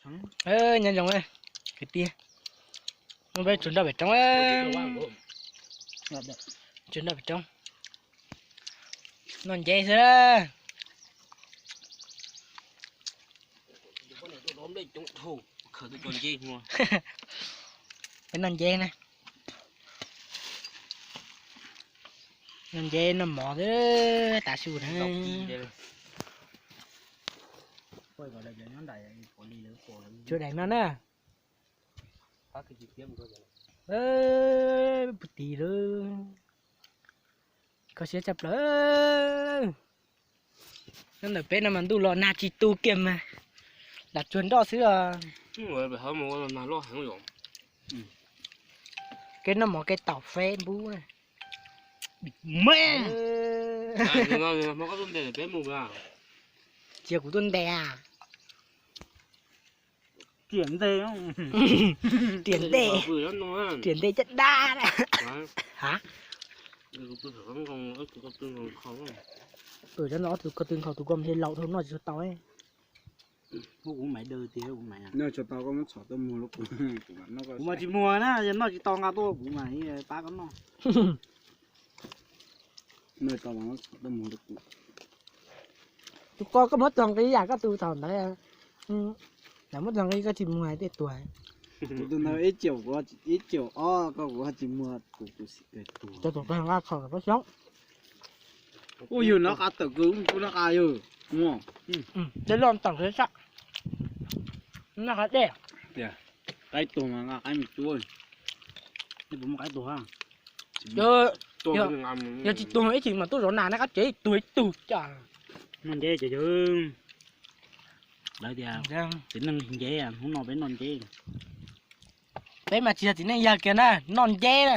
Nyob zoo kwv tij, peb tsuas nroj pem roob, tsuas nroj pem roob, noj nceb xwb. Peb noj nceb na, noj nceb noj mov xwb tas su na. Tsuas daim no na. Puag tim lawm, kho siab tshaj plaws. Nyob ntawm peb no mas ntuj los nag tsis tu kiag mas, lam tsuag nroj xwb os. Kev noj mov kev taum Facebook. Cia kuv tuaj ntes. Riam ntes, riam ntes, riam ntes caj dab. Ha, pw cov no ob tug ko tw nkhaus tus ko ntshe laus dhau noj tsis tau. Kuv mas tsis muag na, yog noj tsis tau nqa tuaj kuv mas pab koj noj. Tus ko koj muab txog nqi yam koj tus thaum ntawd, lawv muab txog nqi koj tsis muag hais tias tuag. Kuv tus ntawd ib caum, ib caum ob koj kuv tsis muag, kuv tus xim kawg tuag. Cov tus koj nqa kho koj xyoob. Ua yug nov qab tawm kws kuv nov qab yug. Dej loj tawm xwb sab. Noj qab dej. Qaib tuag mas nqa qaib mus cuab. Nej puas muaj qaib tuag? Yog tsis tuag ib chim mas tuaj zov nas nej qab tsev tuag ib tug cas. Noj nceb ces yog lawv tias txiv neej nceb, hnub no peb noj nceb. Peb mas tsis yog txiv neej yawg kiag na, noj nceb na.